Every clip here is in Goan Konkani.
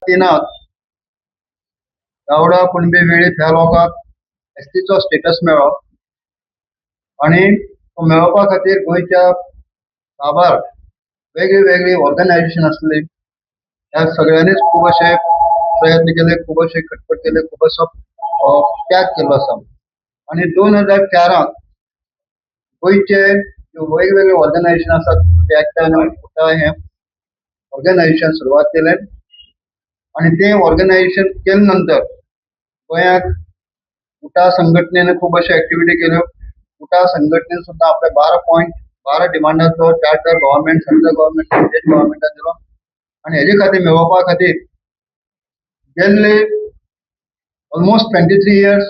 तिनात गावडा कुणबी वेळीप ह्या लोकांक एसटीचो स्टेटस मेळ्ळो आनी तो मेळोवपा खातीर गोंयच्या साबार वेगळी वेगळी ऑर्गनायझेशन आसली, ह्या सगळ्यांनीच खूब अशे प्रयत्न केले, खूब अशे खटपट केले, खूब असो त्याग केल्लो आसा. आनी 2004 गोंयचे वेगवेगळे ऑर्गनायझेशन आसात ते एकठांय उटा हें ऑर्गनायझेशन सुरवात केलें आनी तें ऑर्गनायझेशन केले नंतर गोंयाक उटा संघटनेन खूब अशो एक्टिविटी केल्यो. उटा संघटनेन सुद्दां आपले 12 point 12 डिमांडाचो charter government, central government, state गव्हर्मेंटान दिलो आनी हेजे खातीर मेळोवपा खातीर गेल्ले ऑलमोस्ट 23 इयर्स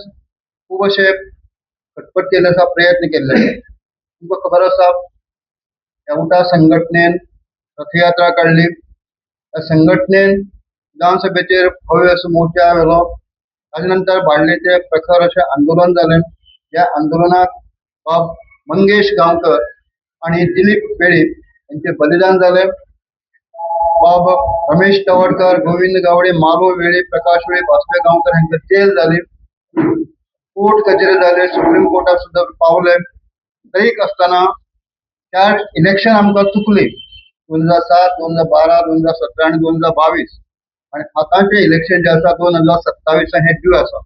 खूब अशे खटपट केल्ले आसा, प्रयत्न केल्ले आसा. तुमकां खबर आसा, ह्या उटा संघटनेन रथयात्रा काडली, ह्या संघटनेन विधानसभेचेर भव्य असो मोर्चा व्हेलो. ताजे नंतर बार्लेचे प्रखर अशें आंदोलन जालें. ह्या आंदोलनाक बाब मंगेश गांवकर आनी दिलीप वेळीप हेंचें बलिदान जालें. बाब रमेश तवडकर, गोविंद गावडे, मालो वेळीप, प्रकाश वेळीप, वासुदेव गांवकर हांकां जेल जाली, कोर्ट कचेरी जाले, सुप्रीम कोर्टाक सुद्दां पावले. तरीक आसतना चार इलेक्शन आमकां चुकली, 2007, 2012, 2017 आनी 2022. आनी आतांचें इलेक्शन जें आसा 2027 हें ड्यू आसा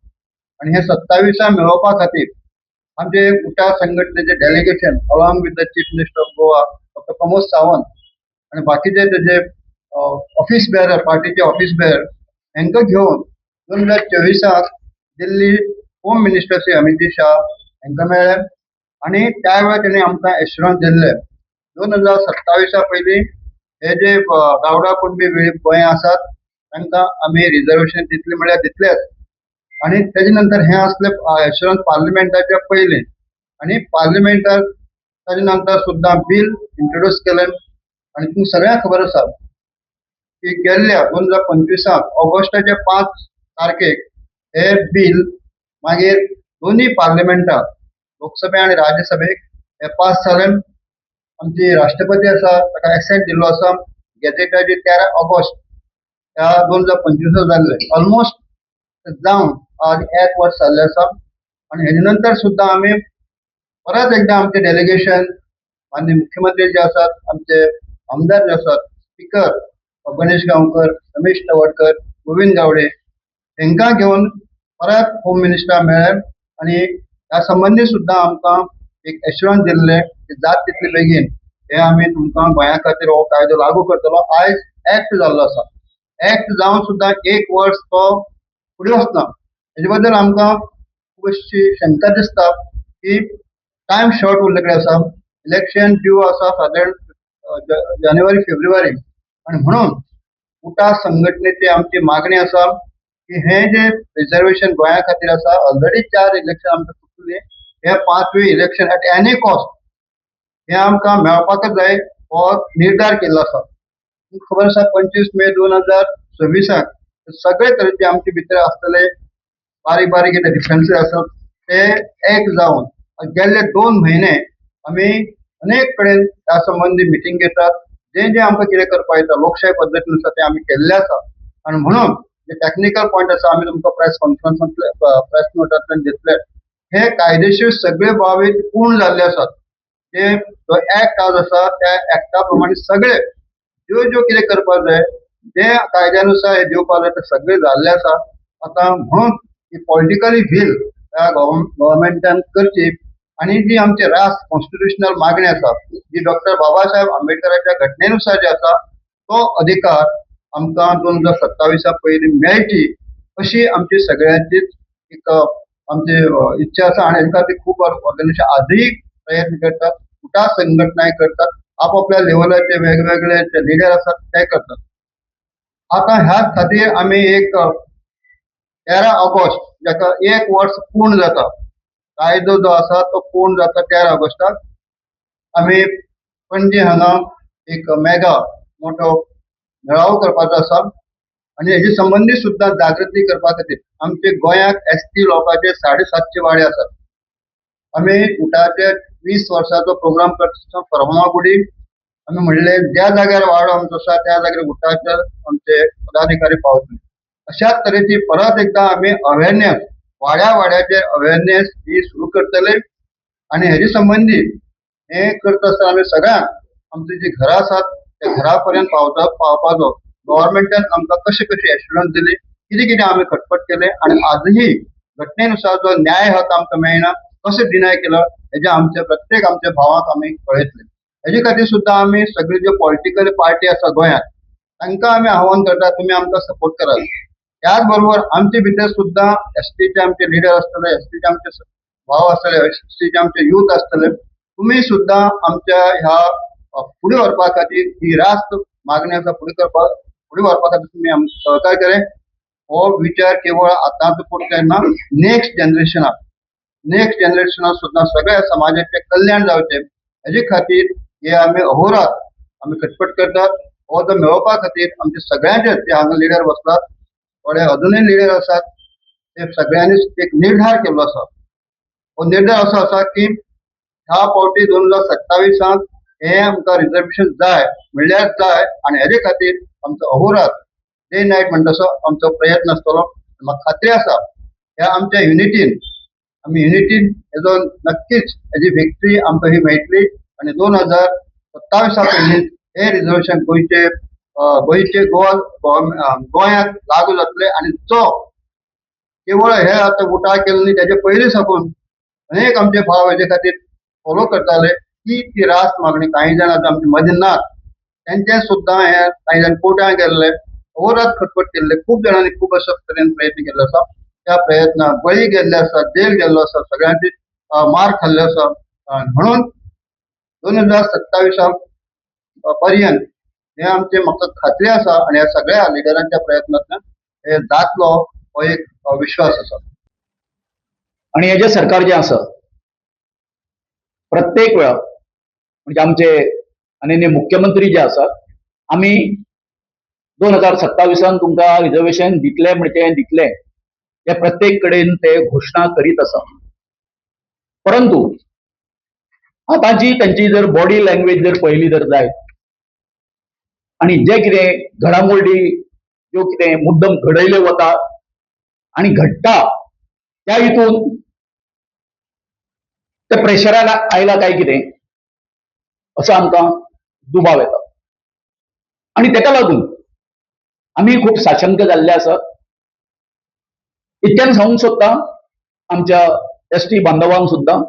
आनी हें 27 मेळोवपा खातीर आमचे उटा संघटनेचें delegation along with the chief minister of Goa doctor Pramod Sawant आनी बाकीचे तेजे ऑफिस बेरर, पार्टीचे ऑफिस बेरर हांकां घेवन 2024 दिल्ली होम मिनिस्टर श्री अमित शाह हांकां मेळ्ळे आनी त्या वेळार तेणी आमकां एश्युरन्स दिल्ले 2027 पयलीं हे जे गावडा कुणबी वेळीप गोंया आसात तांकां आमी रिजर्वेशन दितले म्हळ्यार दितलेच. आनी तेजे नंतर हें आसलें एश्युरन्स पार्लिमेंटाच्या पयलीं आनी पार्लिमेंटाक ताजे नंतर सुद्दां बील इंट्रोड्यूस केलें. आनी तुमकां सगळ्यांक खबर आसा की गेल्ल्या 2025 ऑगस्टाच्या 5 तारखेक हे बील मागीर दोनूय पार्लिमेंटाक, लोकसभे आनी राज्यसभेक हे पास जालें. आमची राष्ट्रपती आसा ताका एक्सेंट दिल्लो आसा. गॅझेटाचे 13 ऑगस्ट ह्या 2025 जाल्ले, ऑलमोस्ट जावन आज एक वर्स जाल्लें आसा. आनी हेजे नंतर सुद्दां आमी परत एकदां आमचें डेलिगेशन माननीय मुख्यमंत्री जे आसात, आमचे आमदार जे आसात, स्पिकर गणेश गांवकर, रमेश तवडकर, गोविंद गावडे हांकां घेवन परत होम मिनिस्टरा मेळ्ळे आनी ह्या संबंदी सुद्दां आमकां एक एश्युरन्स दिल्लें की जात तितले बेगीन हे आमी तुमकां गोंया खातीर हो कायदो लागू करतलो. आयज एक्ट जाल्लो आसा, एक्ट जावन सुद्दां एक वर्स तो फुडें वचना. हेजे बद्दल आमकां खूब अशी शंका दिसता की टायम शॉर्ट उरले कडेन आसा, इलेक्शन ड्यू आसा सादारण जानेवारी फेब्रुवारी. आनी म्हणून उटा संघटनेची आमची मागणी आसा की हें जें रिजर्वेशन गोंया खातीर आसा, ऑलरेडी 4 इलेक्शन आमकां चुकली, हें 5वें इलेक्शन एट एनी कॉस्ट हें आमकां मेळपाकच जाय हो निर्धार केल्लो आसा. तुमकां खबर आसा 25 मे 2026 सगळे तरेचे आमचे भितर आसतले बारीक बारीक कितें डिफरन्सीस आसत ते एक जावन गेल्ले 2 म्हयने आमी अनेक कडेन ह्या संबंदी मिटींग घेतात. जें जें आमकां कितें करपाक येता लोकशाय पद्दतीनुसार तें आमी केल्लें आसा. आनी म्हणून जे टॅक्निकल पॉयंट आसा आमी तुमकां प्रेस कॉन्फरन्सांतले प्रेस नोटांतल्यान दितले. हे कायदेशीर सगळे बाबी पूर्ण जाल्ले आसात. जे जो एक्ट आज आसा त्या एक्टा प्रमाणे सगळे ज्यो ज्यो कितें करपाक जाय जे कायद्यानुसार हे दिवपाक जाय ते सगळे जाल्ले आसा. आतां म्हणून ही पॉलिटिकली व्हील ह्या गव्हर्मेंटान करची आनी जी आमची राष्ट्र कॉन्स्टिट्युशनल मागणी आसा जी डॉक्टर बाबासाहेब आंबेडकराच्या घटनेनुसार जी आसा तो अधिकार आमकां 2027 पयलीं मेळची अशी आमची सगळ्यांचीच एक आमची इच्छा आसा. आनी हेका खातीर खूब ऑर्गनायझेशन आजूय प्रयत्न करतात, उटा संघटनाय करतात, आपापल्या लेवलाचे वेगवेगळे जे लिडर आसात ते करतात. आतां ह्याच खातीर आमी एक 13 ऑगस्ट जाका एक वर्स पूर्ण जाता, कायदो जो आसा तो पूर्ण जाता 13 ऑगस्टाक आमी पणजे हांगा एक मेगा मोठो मेळावो करपाचो आसा आनी हेजे संबंदी सुद्दां जागृती करपा खातीर आमचे गोंयाक एस टी लोकांचे 750 वाडे आसात. आमी उटाचे 20 वर्साचो प्रोग्राम करता फर्मागुडी आमी म्हणले ज्या जाग्यार वाडो आमचो आसा त्या जाग्यार उठाचे आमचे पदाधिकारी पावतले. अशाच तरेची परत एकदा आमी अवेरनेस वाड्या वाड्याचेर अवेरनेस ही सुरू करतले आनी हेजे संबंदी हे करता आसतना आमी सगळ्यांक आमची जी घरां आसात त्या घरा पर्यंत पावपाचो गव्हर्मेंटान आमकां कशें कशें एश्युरन्स दिली, कितें कितें आमी खटपट केले आनी आजही घटनेनुसार जो न्याय हक आमकां मेळना कशें डिनाय केलो हेजे आमचे प्रत्येक आमच्या भावाक आमी कळयतले. हेजे खातीर सुद्दां आमी सगळी ज्यो पॉलिटिकल पार्टी आसा गोंयांत तांकां आमी आव्हान करता तुमी आमकां सपोर्ट करात. त्याच बरोबर आमचे भितर सुद्दां एसटीचे आमचे लिडर आसतले, एसटीचे आमचे भाव आसतले, एसटीचे आमचे यूथ आसतले, तुमी सुद्दां आमच्या ह्या फुडें व्हरपा खातीर ही रास्त मागणी आसा फुडें करपाक फुडें व्हरपा खातीर तुमी आमकां सहकार्य करे. हो विचार केवळ आतांच पुरतें ना, नेक्स्ट जनरेशनाक नेक्स्ट जनरेशनाक सुद्दां सगळ्या समाजाचें कल्याण जावचें हेजे खातीर हे आमी अहोरात आमी खटपट करतात. हो जो मेळोवपा खातीर आमचे सगळ्यांचे जे हांगा लिडर बसलात, थोडे अजुनूय लिडर आसात, ते सगळ्यांनी एक निर्धार केल्लो आसा. हो निर्धार असो आसा की ह्या फावटी 2027 हे आमकां रिजर्वेशन जाय म्हणल्यार जाय आनी हेजे खातीर आमचो अहोरात डे नायट म्हणटा तसो आमचो प्रयत्न आसतलो. म्हाका खात्री आसा ह्या आमच्या युनिटीन आमी युनिटीन हेजो नक्कीच हेजी विक्ट्री आमकां ही मेळटली आनी 2027 पयलीं हे रिजर्वेशन गोंयचे गोंयचे गोवा गोंयांत लागू जातले. आनी जो केवळ हे आतां उठाव केलो न्ही तेजे पयलीं साकून अनेक आमचे भाव हेजे खातीर फॉलो करताले की ती रास्त मागणी कांय जाण आतां आमचे मदीं नात तेंचे सुद्दां हे कांय जाण कोर्टान गेल्ले, अहोरात खटपट केल्ले, खूब जाणांनी खूब अशा तरेन प्रयत्न केल्लो आसा. त्या प्रयत्नाक बळी गेल्ले आसा, जेल गेल्लो आसा, सगळ्यांची मार खाल्लो आसा. म्हणून 2027 पर्यंत हे आमचे म्हाका खात्री आसा आनी ह्या सगळ्या लिडरांच्या प्रयत्नांतल्यान हे जातलो हो एक विश्वास आसा. आनी हे जे सरकार जे आसा प्रत्येक वेळा म्हणजे आमचे आनी मुख्यमंत्री जे आसात आमी 2027 तुमकां रिजर्वेशन दितले म्हणजे दितले हे प्रत्येक कडेन ते घोशणा करीत आसा. परंतु आतां जी त्यांची जर बॉडी लँग्वेज जर पळयली जर जायत आनी जे कितें घडामोडी ज्यो कितें मुद्दम घडयल्यो वता आनी घडटा त्या हितून ते प्रेशराक आयला काय कितें असो आमकां दुबाव येता आनी तेका लागून आमी खूब साशंक जाल्ले आसात. इतल्यान सांगूंक सोदता आमच्या एसटी बांधवांक सुद्दां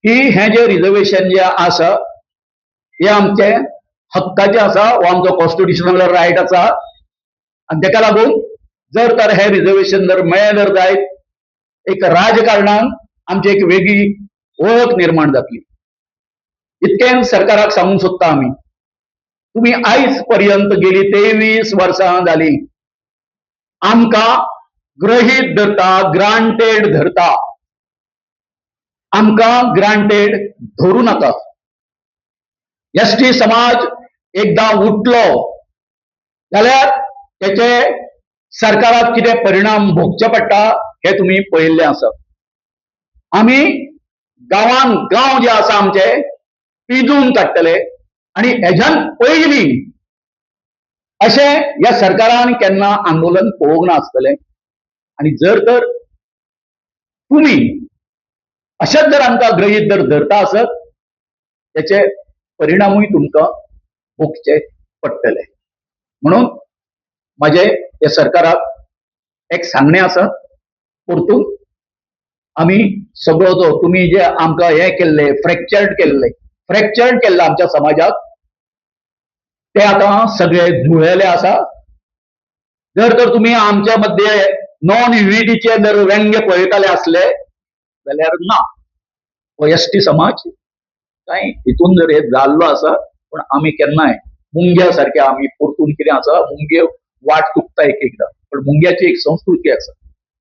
की हें जें रिजर्वेशन जें आसा हें आमचें हक्काचें आसा, हो आमचो कॉन्स्टिट्युशनल रायट आसा आनी तेका लागून जर तर हें रिजर्वेशन जर मेळ्ळें जर जायत एक राजकारणान आमची एक वेगळी वळख निर्माण जातली. इतकें सरकाराक सांगूंक सोदता आमी, तुमी आयज पर्यंत गेली 23 वर्सां जाली आमकां गृहीत धरता, ग्रांटेड धरता, आमकां ग्रांटेड धरूं नाका. एसटी समाज एकदां उठलो जाल्यार तेचे सरकाराक कितें परिणाम भोगचे पडटा हे तुमी पळयल्लें आसा. आमी गांवान गांव जे आसा आमचे पिजून काडटले आनी हेज्यान पयलीं अशें ह्या सरकारान केन्ना आंदोलन पळोवंक ना आसतलें. आनी जर तर तुमी अशेंच जर आमकां गृहीत जर धरता आसत तेचे परिणामूय तुमकां भोगचे पडटले. म्हणून म्हाजें ह्या सरकाराक एक सांगणें आसा, परतून आमी सगळो जो तुमी जे आमकां हें केल्लें फ्रॅक्चर्ड केल्लें फ्रॅक्चर्ड केल्लें आमच्या समाजाक ते आतां सगळे जुळलेले आसा. जर तर तुमी आमच्या मध्य नॉन युनिटीचे जर व्यंग्य पळयताले आसले जाल्यार ना, हो एसटी समाज कांय हितून जर हे जाल्लो आसा पूण आमी केन्नाय मुंग्या सारके आमी परतून कितें आसा मुंगे वाट चुकता एक एकदां, पण मुंग्याची एक संस्कृती आसा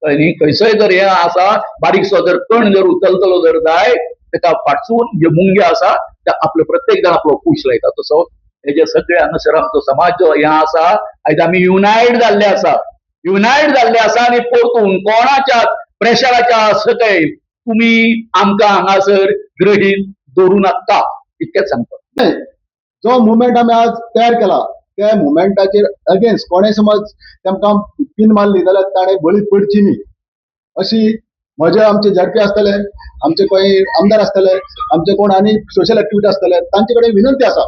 कळ्ळें न्ही. खंयसय जर हे आसा बारीकसो जर कण जर उचलतलो जर जाय तेका फाटसून जे मुंगे आसा ते आपलो प्रत्येक जाण आपलो कुश लायता. तसो हे जे सगळे हांगासर आमचो समाज जो हे आसा आयज आमी युनायट जाल्ले आसा, युनायट जाल्ले आसा आनी परतून कोणाच्या प्रेशराच्या सकयल तुमी आमकां हांगासर गृहीत दवरूं नाका, इतकेंच सांगता. जो मुवमेंट आमी आज तयार केला त्या मुवमेंटाचेर अगेन्स्ट कोणें समज तेमकां पीन मारली जाल्यार ताणें बळी पडची न्ही अशी म्हजे आमचे झेडपी आसतले, आमचे खंय आमदार आसतले, आमचे कोण आनी सोशल एक्टिविटी आसतले, तांचे कडेन विनंती आसा,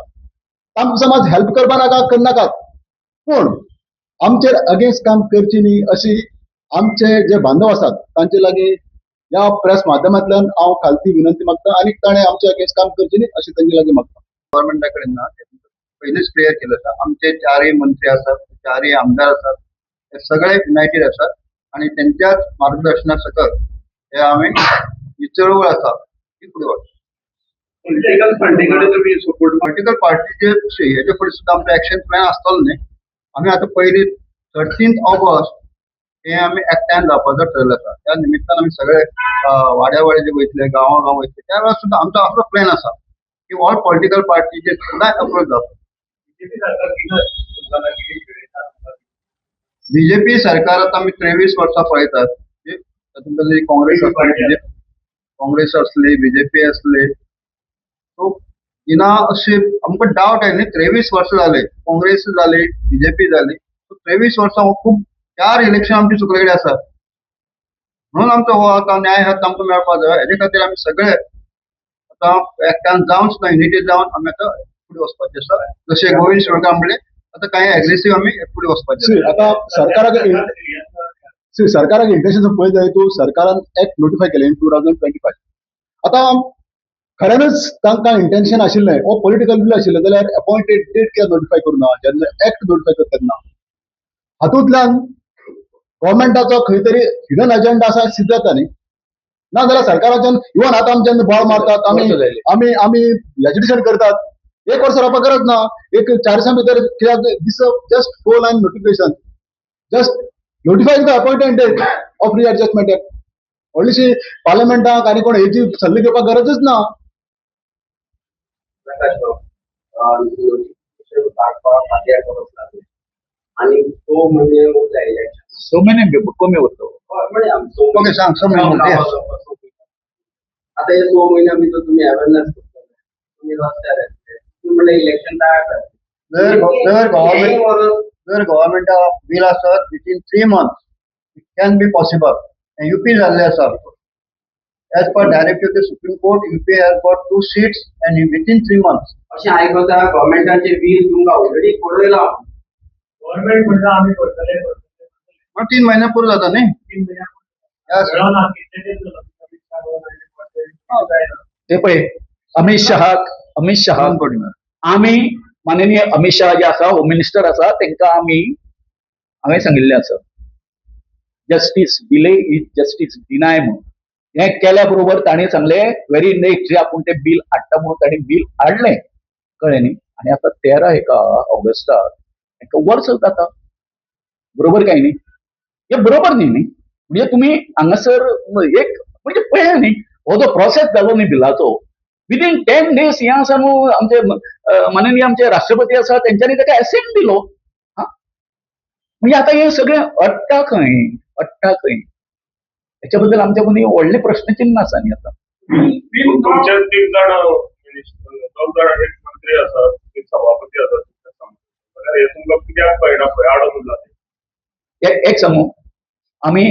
तांकां समज हेल्प करपा नाका करनाकात, पूण आमचेर अगेन्स्ट काम करची न्ही अशी आमचे जे बांधव आसात तांचे लागीं ह्या प्रेस माध्यमांतल्यान हांव खालती विनंती मागता आनी ताणें आमचे अगेन्स्ट काम करचें न्ही अशें तांचे लागीं मागता. गव्हर्मेंटा कडेन ना, पयलींच क्लियर केलं आसा. आमचे चारय मंत्री आसात, चारय आमदार आसात, हे सगळे युनायटेड आसात आणि त्यांच्याच मार्गदर्शना सकल हे आमी ही चळवळ आसा ती फुडें व्हरता. पॉलिटिकल पार्टी कडेन तुमी सपोर्ट पॉलिटिकल पार्टीचे हेचे फुडें सुद्दां आमचो एक्शन प्लॅन आसतलो न्ही. आमी आतां पयलीं 13 ऑगस्ट हे आमी एकठांय जावपाचो ठरयलें आसा. त्या निमित्तान आमी सगळे वाड्या वाड्याचे वयतले, गांवा गांव वयतले. त्या वेळार सुद्दां आमचो असो प्लॅन आसा की ऑल पॉलिटिकल पार्टीचे सुद्दां अप्रोच जावप. बीजेपी सरकार कितें तुमकां कितें खेळयता? बीजेपी सरकार आतां आमी 23 वर्सां पळयतात. तातूंत भितर काँग्रेस आसली, काँग्रेस आसली, बीजेपी आसली, सो हिना अशें आमकां डावट आयले न्ही. 23 वर्सां जाले, काँग्रेस जाली, बीजेपी जाली, सो 23 वर्सां हो खूब चार इलेक्शन आमची चुकले कडेन आसात. म्हणून आमचो हो आतां न्याय हक्क आमकां मेळपाक जाय. हेजे खातीर आमी सगळे आतां एकठांय जावन सुद्दां, युनिटी जावन आमी आतां फुडें वचपाचें आसा. जशें गोविंद शिरोडकार म्हणलें, आतां कांय एग्रेसीव आमी फुडें वचपाचें आसा. आतां सरकाराक सी, सरकाराक इंटेन्शन पळयत जाल्यार तूं सरकारान एक्ट नोटिफाय केलें इन 2025. आतां खऱ्यानच तांकां इंटेन्शन आशिल्लें वो पॉलिटिकल will आशिल्लें जाल्यार अपॉइंटेड डेट कित्याक नोटिफाय करूं ना जेन्ना एक्ट नोटिफाय करता तेन्ना? हातूंतल्यान गव्हर्मेंटाचो खंय तरी हिडन एजेंडा आसा सिद्ध जाता न्ही. ना जाल्यार सरकाराच्यान इवन आतां आमी जेन्ना बोवाळ मारतात, आमी वर्सां जाली. आमी आमी एजिटेशन करतात, एक वर्स रावपाक गरज ना. एक 4 दिसां भितर कित्याक this just four line notification, just notify the appointed date of readjustment act. व्हडलीशी पार्लमेंटाक आनी कोण हेची सल्ले घेवपाक गरजच ना. प्रकाश भाऊ, नोटिफिकेशन काडपाक फाटल्या वर्स लागलें आनी सो म्हयने उरले इलेक्शन. स म्हयने कमी उरता. म्हणजे आमी ओके, सांग, स म्हयने उरले, yes. आतां हे 6 म्हयन्या भितर तुमी अवेरनेस करतले, तुमी रस्त्यार येतले, तुमी म्हणल्यार इलेक्शन तयार जातलें. जर जर गव्हर्मेंट हें वर्स जर गव्हर्मेंटा will आसत, within 3 months it can be possible. UP जाल्लें आसा. As per directive the Supreme Court, UP has got two seats and within 3 months. अशें आयकता गव्हर्मेंटाचे बील तुमकां ऑलरेडी पळयलां. गव्हर्मेंट म्हणटा आमी करतले करतले. म्हणून 3 महिने पुरो जाता न्ही. 3 म्हयन्या Yes. मेळना कितलें. ते पळय, अमित शहाक, अमित शहाक दोन कोटी. आमी माननीय अमित शहा जे आसा, होम मिनिस्टर आसा, तांकां आमी हांवें सांगिल्लें आसा, justice delay is justice deny म्हणून. हें केल्या बरोबर ताणें सांगलें व्हेरी नेक्स्ट डे आपूण तें बील हाडटा म्हणून. ताणें बील हाडलें, कळ्ळें न्ही? आनी आतां 13 हेका ऑगस्टाक हेका वर्स जाता, बरोबर काय न्ही? हें बरोबर न्ही. न्ही, म्हणजे तुमी हांगासर एक म्हणजे पळया न्ही, हो जो प्रोसेस जालो न्ही बिलाचो, विदीन 10 डेज हें आसा न्हू. आमचे माननीय आमचे राष्ट्रपती आसा, तेंच्यांनी ताका एसेंट दिलो. हा, म्हणजे आतां हें सगळें अडटा खंय, अडटा खंय, हेच्या बद्दल आमच्या मदीं व्हडलें प्रश्नचिन्ह आसा न्ही आतां. तुमचे तीन जाण मिनिस्टर, दोग जाण एक मंत्री आसात, एक सभापती आसात, जाल्यार हे तुमकां कित्याक कळना पळय आडोन उरला ते? एक एक सांगू, आमी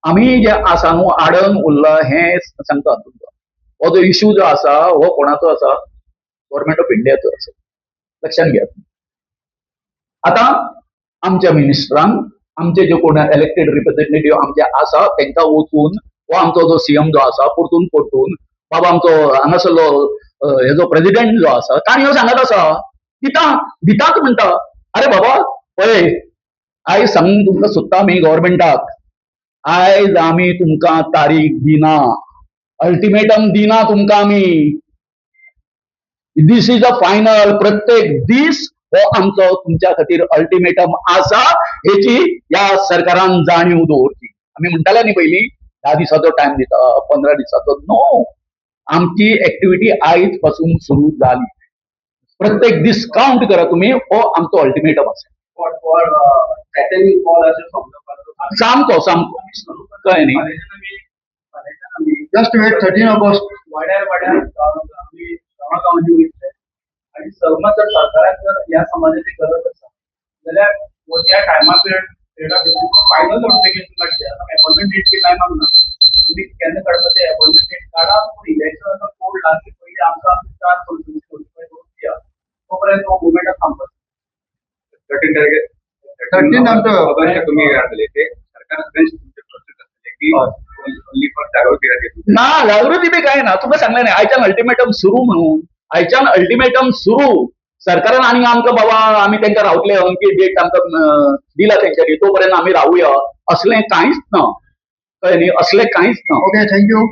आमी जे आसा न्हू आडन उरला हें सांगता तुमकां. हो जो इशू जो आसा हो कोणाचो आसा? गव्हर्मेंट ऑफ इंडियाचो आसा, लक्षात घेयात. आतां आमच्या मिनिस्टरान, आमचे जे कोण इलेक्टेड रिप्रेझेंटेटिव्ह आमचे आसा तांकां वचून, हो आमचो जो सीएम जो आसा परतून परतून, बाबा आमचो हांगासरलो हेजो प्रेजिडेंट जो आसा काणयो सांगत आसा, दिता दिताच म्हणटा. अरे बाबा पळय, आयज सांगूंक तुमकां सोदता आमी गव्हर्मेंटाक, आयज आमी तुमकां तारीख दिना, अल्टिमेटम दिना तुमकां आमी. This is a final. प्रत्येक दीस हो आमचो तुमच्या खातीर अल्टिमेटम आसा, हेची ह्या सरकारान जाणीव दवरची. आमी म्हणटाले न्ही पयलीं 10 दिसाचो टायम दिता, 15 दिसाचो, नो. आमची एक्टिविटी आयज पासून सुरू जाली. प्रत्येक दीस काउंट करा तुमी, हो आमचो अल्टिमेटम आसा. फॉर थ्रेटनिंग कॉल अशें समजपाचो? सामको सामको, कळ्ळें न्ही? फाल्यांच्यान आमी Just wait, 13 August. वाड्यार वाड्यार आमी गांवा गांवांनी वयतले आनी समज जर सरकाराक जर ह्या समाजाची गरज आसा जाल्यार त्या टायमा पिरियडा भितर फायनल नोटिफिकेशन काडचें. आतां अपॉइंटमेंट डेट बी टायमाक ना, तुमी केन्ना काडपा ते अपॉइंटमेंट डेट काडा, पूण इलेक्शनाचो कोड लागचे पयलीं आमकां आमचे चार पर्सन नोटिफाय करून दिया. तो पर्यंत हो मुवमेंट थांबत. 13 तारखे. 13 आमचं ऑगस्ट तुम्ही घातले ते सरकार तुमचे प्रोसेस असले की ओनली फॉर जागृती खातीर? ना, जागृती बी काय ना. तुका सांगलें न्ही, आयच्यान अल्टिमेटम सुरू म्हणून. आयच्यान अल्टिमेटम सुरू. सरकारान आनी आमकां बाबा आमी तांकां रावतले, अमकी डेट आमकां दिला तेंच्यांनी, तो पर्यंत आमी रावया, असलें कांयच ना. कळ्ळें न्ही? असलें कांयच ना. Okay, thank you.